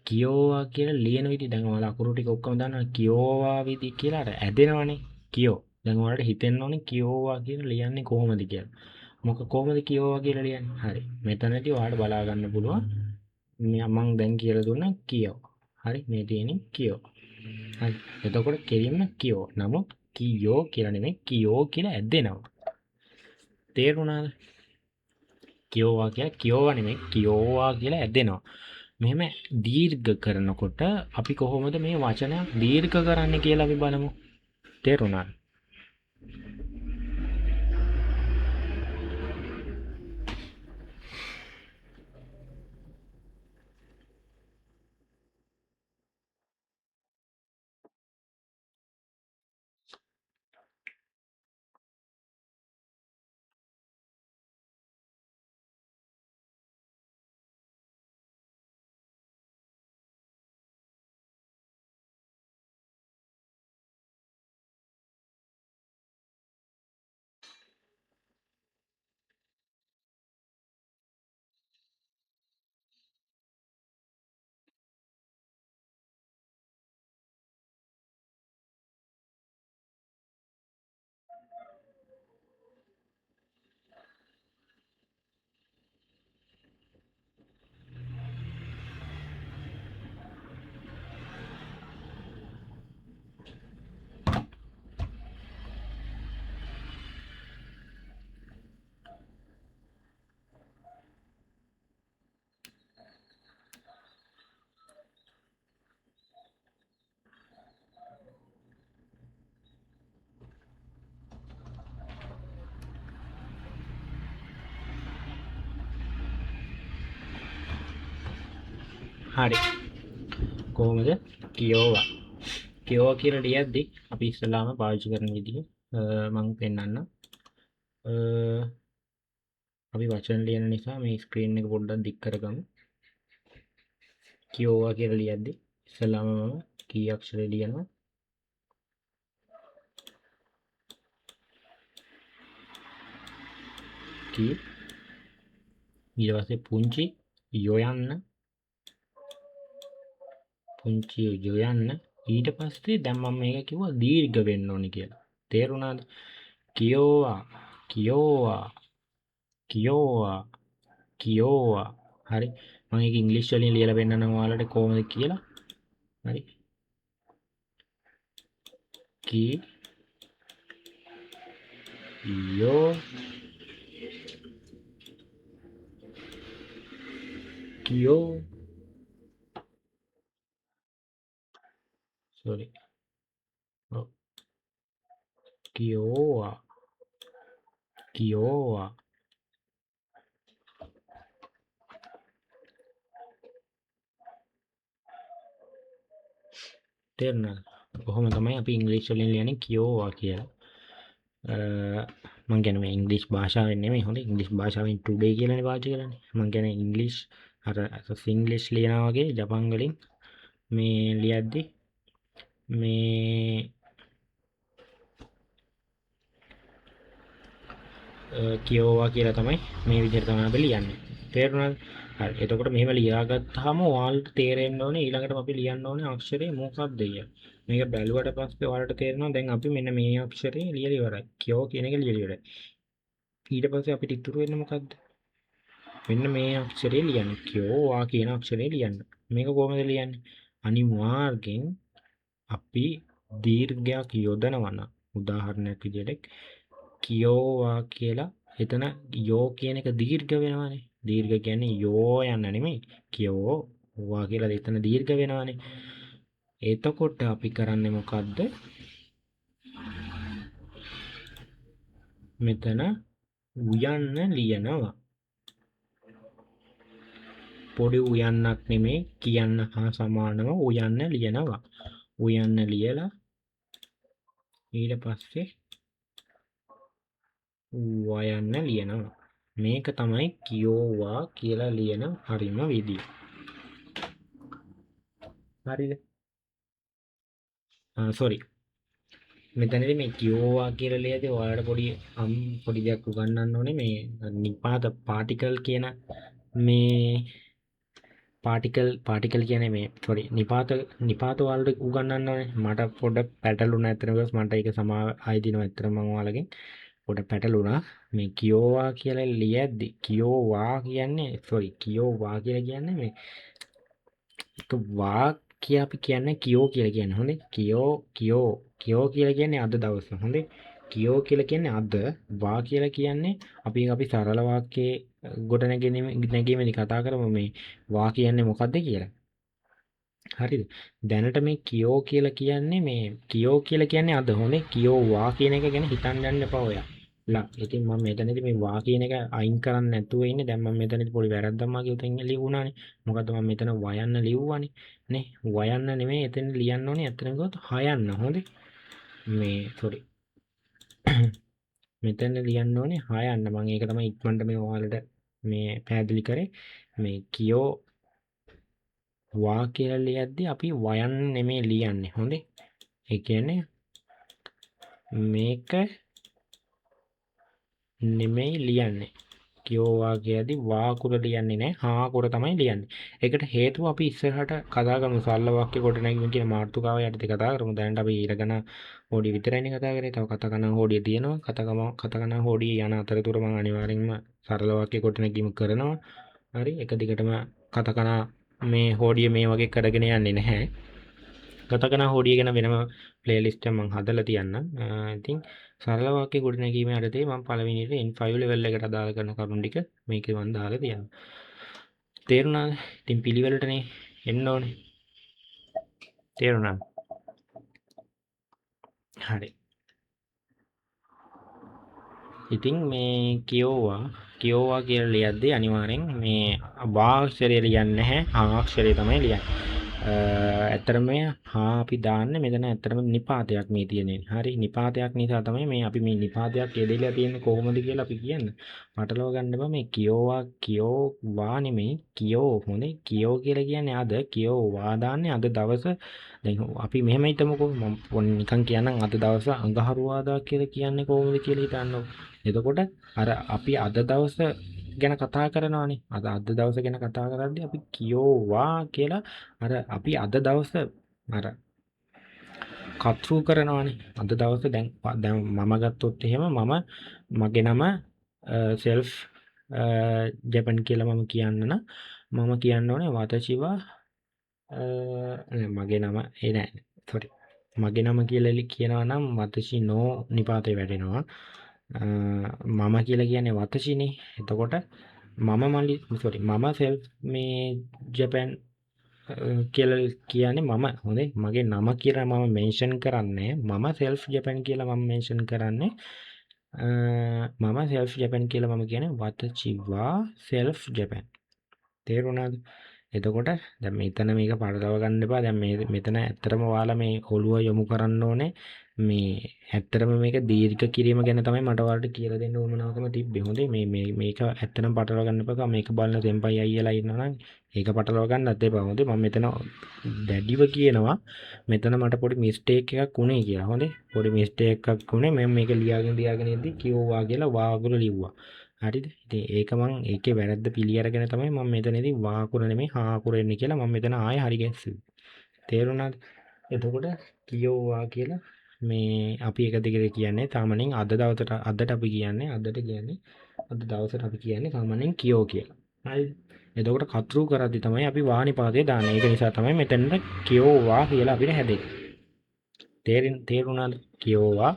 කියෝවා කියලා ලියන විදි දැන් ඔයාලා අකුරු ටික ඔක්කොම දන්නවා. කියෝවා විදි කියලා අර ඇදෙනවනේ. කියෝ. දැන් ඔයාලට හිතෙන්න ඕනේ කියෝවා කියලා ලියන්නේ කොහොමද කියලා. මොක කොහොමද කියෝවා කියලා ලියන්නේ? හරි. මෙතනදී ඔයාලට බලා ගන්න පුළුවන්. මං දැන් කියලා දුන්නා කියෝ. හරි. මේ තියෙන්නේ කියෝ. හරි. එතකොට කෙලින්ම කියෝ. නමුත් කියෝ කියලා නෙමෙයි කියෝ කියලා ඇදෙනවා. තේරුණාද? කියෝවා කියලා කියෝවා නෙමෙයි කියෝවා කියලා ඇදෙනවා. මෙහෙම දීර්ඝ කරනකොට අපි කොහොමද මේ වචනයක් දීර්ඝ කරන්නේ කියලා අපි බලමු. තේරුණාද? හරි. කොහොමද කියෝවා කියෝවා කියලා ලියද්දි අපි ඉස්සෙල්ලාම පාවිච්චි කරන විදිහ මම පෙන්නන්නම්. අපි වචන ලියන නිසා මේ ස්ක්‍රීන් එක පොඩ්ඩක් දික් කරගමු. කියෝවා කියලා ලියද්දි ඉස්සෙල්ලාම මම කී අක්ෂරය ලියනවා. කී ඊට පස්සේ පුංචි යොයන්න පුංචි යොයන්න ඊට පස්සේ දැන් මම මේක කිව්වා දීර්ඝ වෙන්න ඕනි කියලා. තේරුණාද? කියෝවා කියෝවා කියෝවා කියෝවා. හරි, මම ඒක ඉංග්‍රීසි වලින් ලියලා පෙන්නන්නම් ඔයාලට කොහොමද කියලා. හරි, කී යෝ කියෝ sorry oh කියෝවා කියෝවා. තේරුණාද? කොහොම තමයි අපි ඉංග්‍රීසි වලින් ලියන්නේ කියෝවා කියලා. මං කියන්නේ මේ ඉංග්‍රීසි භාෂාවෙන් නෙමෙයි, හොඳ ඉංග්‍රීසි භාෂාවෙන් ටුඩේ කියලානේ පාවිච්චි කරන්නේ. මං කියන්නේ ඉංග්‍රීසි අර සිංග්ලිෂ් ලියනවා වගේ ජපන් වලින් මේ ලියද්දි මේ කියෝවා කියලා තමයි මේ විදිහට තමයි අපි ලියන්නේ. තේරුණාද? හරි. එතකොට මෙහෙම ලියාගත්තාම ඔයාලට තේරෙන්න ඕනේ ඊළඟටම අපි ලියන්න ඕනේ අක්ෂරේ මොකක්ද කියලා. මේක බැලුවට පස්සේ ඔයාලට තේරෙනවා දැන් අපි මෙන්න මේ අක්ෂරේ ලියලා ඉවරයි. කියෝ කියන එක ලියලා ඉවරයි. ඊට පස්සේ අපිට ඉතුරු වෙන්නේ මොකද්ද? මෙන්න මේ අක්ෂරේ ලියන්න. කියෝවා කියන අක්ෂරේ ලියන්න. මේක කොහොමද ලියන්නේ? අනිවාර්යෙන් අපි දීර්ඝයක් යොදනවා නම් උදාහරණයක් විදිහට කියෝවා කියලා එතන යෝ කියන එක දීර්ඝ වෙනවනේ. දීර්ඝ කියන්නේ යෝ යන්න නෙමෙයි. කියෝ වා කියලා එතන දීර්ඝ වෙනවනේ. එතකොට අපි කරන්නේ මොකද්ද? මෙතන උයන්න ලියනවා. පොඩි උයන්නක් නෙමෙයි, කියන්න හා සමානව උයන්න ලියනවා. උයන්න ලියලා ඊට පස්සේ වයන්න ලියනවා. මේක තමයි කියෝවා කියලා ලියන හරිම විදිය. හරිද? සෝරි. මෙතනදී මේ කියෝවා කියලා ලියද්දී ඔයාලට පොඩි දෙයක් උගන්වන්න ඕනේ. මේ නිපාත පාටිකල් කියන මේ පාටිකල් කියන්නේ මේ සෝරි නිපාත ඔයාලට උගන්වන්න ඕනේ. මට පොඩ පැටලුණා ඇත්තටම කිව්වොත් මට ඒක සමාව ආයි දිනවා ඇත්තටම මම ඔයාලගෙන් පොඩ පැටලුණා. මේ කියෝවා කියලා ලියද්දි කියෝවා කියන්නේ සෝරි කියෝවා කියලා කියන්නේ මේ එක වා කියා අපි කියන්නේ කියෝ කියලා කියන්නේ. හොඳේ කියෝ කියෝ කියෝ කියලා කියන්නේ අද දවස. හොඳේ කියෝ කියලා කියන්නේ අද, වා කියලා කියන්නේ අපි සරල වාක්‍යයේ ගොඩ නැගීමේදී කතා කරමු මේ වා කියන්නේ මොකද්ද කියලා. හරිද? දැනට මේ කියෝ කියලා කියන්නේ මේ කියෝ කියලා කියන්නේ අද. හොඳේ කියෝ වා කියන එක ගැන හිතන්න යන්න එපා ඔයා. ලා ඉතින් මම මෙතනදී මේ වා කියන එක අයින් කරන්න නැතුව ඉන්නේ. දැන් මම මෙතනදී පොඩි වැරද්දක් මගේ උතෙන් ලියුණානේ. මොකද්ද මම මෙතන වයන්න ලිව්වනේ නේ. වයන්න නෙමෙයි එතන ලියන්න ඕනේ ඇත්තටම කිව්වොත් හයන්න. හොඳේ මේ සෝරි මෙතන ලියන්න ඕනේ හයන්න. මම ඒක තමයි ඉක්මනට මේ ඔයාලට මේ පැහැදිලි කරේ. මේ කියෝ වා කියලා ලියද්දි අපි වයන්න නෙමෙයි ලියන්නේ. හොඳේ ඒ කියන්නේ මේක නෙමෙයි ලියන්නේ. කියෝවා කියද්දි වා කුර ලියන්නේ නෑ, හා කුර තමයි ලියන්නේ. ඒකට හේතුව අපි ඉස්සරහට කතා කරමු. සරල වාක්‍ය කොට නැගීම කියන මාතෘකාව යටතේ කතා කරමු. දැනට අපි ඊළඟන හෝඩිය විතරයිනේ කතා කරේ. තව කතකන හෝඩිය තියෙනවා. කතකන හෝඩිය යන අතරතුර මම අනිවාර්යෙන්ම සරල වාක්‍ය කොට නැගීම කරනවා. හරි, එක දිගටම කතකන මේ හෝඩිය මේ වගේ කරගෙන යන්නේ නැහැ. කතකන හෝඩිය ගැන වෙනම ප්ලේලිස්ට් එකක් මම හදලා තියන්නම්. ඉතින් සරල වාක්‍ය ගොඩ නැගීම යටතේ මම පළවෙනියට N5 level එකට අදාළ කරන කරුණු ටික මේකේ මම දාලා තියන්නම්. තේරුණාද? ඉතින් පිළිවෙලටනේ එන්න ඕනේ. තේරුණාද? හරි. ඉතින් මේ කියෝවා කියෝවා කියලා ලියද්දී අනිවාර්යෙන් මේ වා අක්ෂරය ලියන්නේ නැහැ, හා අක්ෂරය තමයි ලියන්නේ. ඇත්තටම මේ හා අපි දාන්නේ මෙතන ඇත්තටම නිපාතයක් මේ තියෙන්නේ. හරි, නිපාතයක් නිසා තමයි මේ අපි මේ නිපාතයක් යෙදিলা තියෙන්නේ කොහොමද කියලා අපි කියන්නේ. පටලව ගන්න එපා. මේ කියෝවා කියෝවා නෙමෙයි කියෝ. හොඳේ කියෝ කියලා කියන්නේ අද, කියෝවා දාන්නේ අද දවස. දැන් අපි මෙහෙම හිතමුකෝ, මම නිකන් කියන්නම් අද දවස අඟහරුවාදා කියලා කියන්නේ කොහොමද කියලා හිතන්නකෝ. එතකොට අර අපි අද දවස ගැන කතා කරනවානේ. අද දවස ගැන කතා කරද්දී අපි කියෝවා කියලා අර අපි අද දවස අර කතෘ කරනවානේ. අද දවස දැන් දැන් මම ගත්තොත් එහෙම මම මගේ නම සෙල්ෆ් ජපන් කියලා මම කියන්න නම් මම කියන්න ඕනේ වතචිවා මගේ නම ඒ නෑ සෝරි මගේ නම කියලා කියනවා නම් වතචි නෝ නිපාතේ වැටෙනවා. මම කියලා කියන්නේ වතචිනේ. එතකොට මම මල්ලි සෝරි මම සෙල්ෆ් මේ ජපන් කියලා කියන්නේ මම. හොඳේ මගේ නම කියලා මම මෙන්ෂන් කරන්නේ මම සෙල්ෆ් ජපන් කියලා මම මෙන්ෂන් කරන්නේ මම සෙල්ෆ් ජපන් කියලා මම කියන්නේ වතචිවා සෙල්ෆ් ජපන්. තේරුණාද? එතකොට දැන් මෙතන මේක පටලව ගන්න එපා. දැන් මේ මෙතන ඇත්තටම ඔයාලා මේ ඔළුව යොමු කරන්න ඕනේ මේ ඇත්තටම මේක දීර්ඝ කිරීම ගැන තමයි මට ඔයාලට කියලා දෙන්න උවමනාවකම තිබ්බේ. හොඳේ මේ මේ මේක ඇත්තටම පටලවා ගන්න එපා. මේක බලන සෙන්පයි අයියලා ඉන්නවා නම් ඒක පටලවා ගන්නත් එපා. හොඳේ මම මෙතන දැඩිව කියනවා මෙතන මට පොඩි මිස්ටේක් එකක් වුණේ කියලා. හොඳේ පොඩි මිස්ටේක් එකක් වුණේ. මම මේක ලියාගෙන ලියාගෙන ඉද්දි කියෝවා කියලා වා අකුර ලිව්වා. හරිද? ඉතින් ඒක මං ඒකේ වැරද්ද පිළි අරගෙන තමයි මම මෙතනදී වා අකුර නෙමෙයි හා අකුර එන්නේ කියලා මම මෙතන ආයෙ හරි ගැස්සුවේ. තේරුණාද? එතකොට කියෝවා කියලා මේ අපි එක දිගට කියන්නේ සාමාන්‍යයෙන් අද දවසට අදට අපි කියන්නේ අදට කියන්නේ අද දවසට අපි කියන්නේ සාමාන්‍යයෙන් කියෝ කියලා. හරිද? එතකොට කතරු කරද්දි තමයි අපි වානිපාතේ දාන්නේ. ඒක නිසා තමයි මෙතනට කියෝවා කියලා අපිට හැදෙන්නේ. තේරුණාද? කියෝවා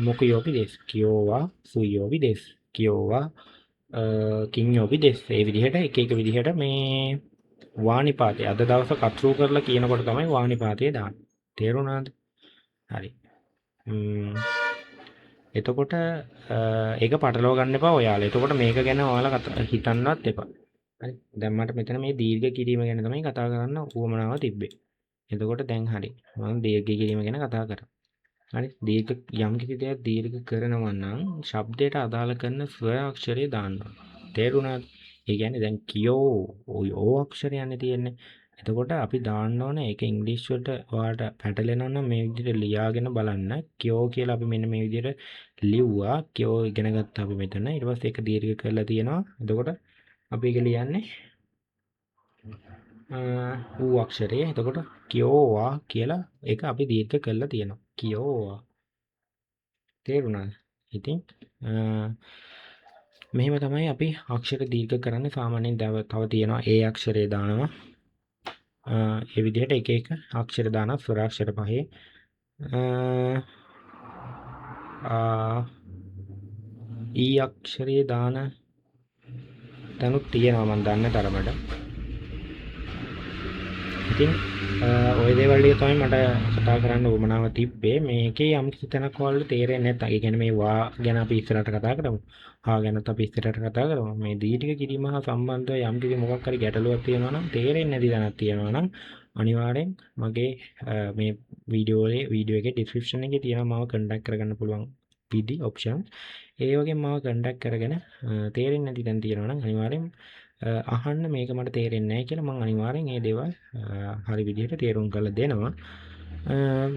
මොකුයෝපි දෙස්. කියෝවා සුයෝපි දෙස්. කියෝවා කින්යෝපි දෙස්. ඒ විදිහට එක එක විදිහට මේ වානිපාතේ අද දවස කතරු කරලා කියනකොට තමයි වානිපාතේ දාන්නේ. තේරුණාද? හරි. එතකොට ඒක පටලවා ගන්න එපා ඔයාලා. එතකොට මේක ගැන ඔයාලා හිතන්නවත් එපා. හරි. දැන් මට මෙතන මේ දීර්ඝ කිරීම ගැන තමයි කතා කරන්න උවමනාව තිබ්බේ. එතකොට දැන් හරි. මම දීර්ඝ කිරීම ගැන කතා කරා. හරි. දීර්ඝ යම් කිසි දෙයක් දීර්ඝ කරනවා නම් ශබ්දයට අදාළ කරන ස්වර අක්ෂරය දාන්න ඕන. තේරුණාද? ඒ කියන්නේ දැන් කියෝ ඔය ඕ අක්ෂරයන්නේ තියෙන්නේ. එතකොට අපි දාන්න ඕනේ ඒක ඉංග්‍රීසි වලට ඔයාලට පැටලෙනවා නම් මේ විදිහට ලියාගෙන බලන්න. කියෝ කියලා අපි මෙන්න මේ විදිහට ලිව්වා. කියෝ ඉගෙන ගත්තා අපි මෙතන. ඊට පස්සේ ඒක දීර්ඝ කරලා තියෙනවා. එතකොට අපි ඒක ලියන්නේ ඌ අක්ෂරය. එතකොට කියෝවා කියලා ඒක අපි දීර්ඝ කරලා තියෙනවා. කියෝවා. තේරුණාද? ඉතින් මෙහෙම තමයි අපි අක්ෂර දීර්ඝ කරන්නේ. සාමාන්‍යයෙන් තව තියෙනවා ඒ අක්ෂරය දානවා. ඒ විදිහට එක එක අක්ෂර දානවා ස්වරාක්ෂර පහේ. ආ ඊ අක්ෂරයේ දාන තැනුත් තියෙනවා මම දන්න තරමට. ඉතින් ඔය දේවල් ටික තමයි මට කතා කරන්න උවමනාව තිබ්බේ. මේකේ යම් කිසි තැනක් ඔයාලට තේරෙන්නේ නැත්නම්, ඒ කියන්නේ මේ වා ගැන අපි ඉස්සරහට කතා කරමු. හා ගැනත් අපි ඉස්සරහට කතා කරමු. මේ දීර්ඝ කිරීම හා සම්බන්ධව යම් කිසි මොකක් හරි ගැටලුවක් තියෙනවා නම්, තේරෙන්නේ නැති තැනක් තියෙනවා නම් අනිවාර්යෙන් මගේ මේ වීඩියෝ එකේ ඩිස්ක්‍රිප්ෂන් එකේ තියෙනවා මාව කන්ටැක්ට් කරගන්න පුළුවන් විදි ඔප්ෂන්. ඒ වගේම මාව කන්ටැක්ට් කරගෙන තේරෙන්නේ නැති තැන් තියෙනවා නම් අනිවාර්යෙන් අහන්න මේක මට තේරෙන්නේ නැහැ කියලා මං අනිවාර්යෙන් මේ දේවල් හරි විදිහට තේරුම් කරලා දෙනවා.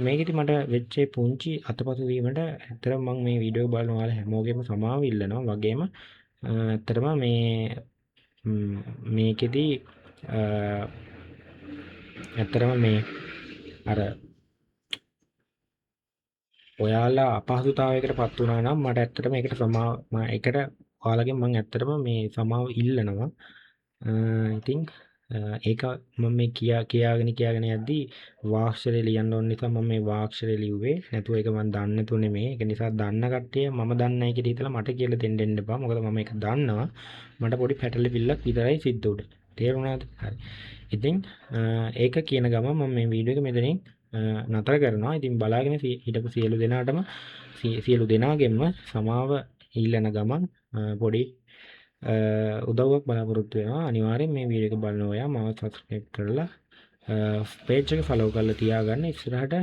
මේකෙදි මට වෙච්ච පුංචි අතපසු වීමට ඇත්තටම මං මේ වීඩියෝ බලන ඔයාලා හැමෝගෙම සමාව ඉල්ලනවා. වගේම ඇත්තටම මේ මේකෙදි ඇත්තටම මේ අර ඔයාලා අපහසුතාවයකට පත් වුණා නම් මට ඇත්තටම ඒකට සමාව මම ඒකට ඔයාලගෙන් මං ඇත්තටම මේ සමාව ඉල්ලනවා. ඉතින් ඒක මම මේ කියාගෙන කියාගෙන යද්දී වාක්ෂරය ලියන්න ඕන නිසා මම මේ වාක්ෂරය ලිව්වේ. නැතුව ඒක මං දන්නේ නැතුව නෙමෙයි. ඒක නිසා දන්න කට්ටිය මම දන්නේ නැහැ කියලා හිතලා මට කියලා දෙන්න එන්න එපා. මොකද මම ඒක දන්නවා. මට පොඩි පැටලෙවිල්ලක් විතරයි සිද්ධ වුනේ. තේරුණාද? හරි. ඉතින් ඒක කියන ගමන් මම මේ වීඩියෝ එක මෙතනින් නතර කරනවා. ඉතින් බලාගෙන හිටපු සියලු දෙනාටම සියලු දෙනාගෙන්ම සමාව ඉල්ලන ගමන් පොඩි උදව්වක් බලාපොරොත්තු වෙනවා. අනිවාර්යෙන් මේ වීඩියෝ එක බලන ඔයා මාව සබ්ස්ක්‍රයිබ් කරලා පේජ් එක ෆලෝ කරලා තියාගන්න. ඉස්සරහට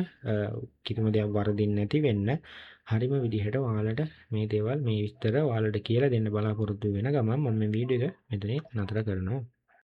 කිසිම දෙයක් වරදින්නේ නැති වෙන්න හරිම විදිහට ඔයාලට මේ දේවල් මේ විස්තර ඔයාලට කියලා දෙන්න බලාපොරොත්තු වෙන ගමන් මම මේ වීඩියෝ එක මෙතනින් නතර කරනවා.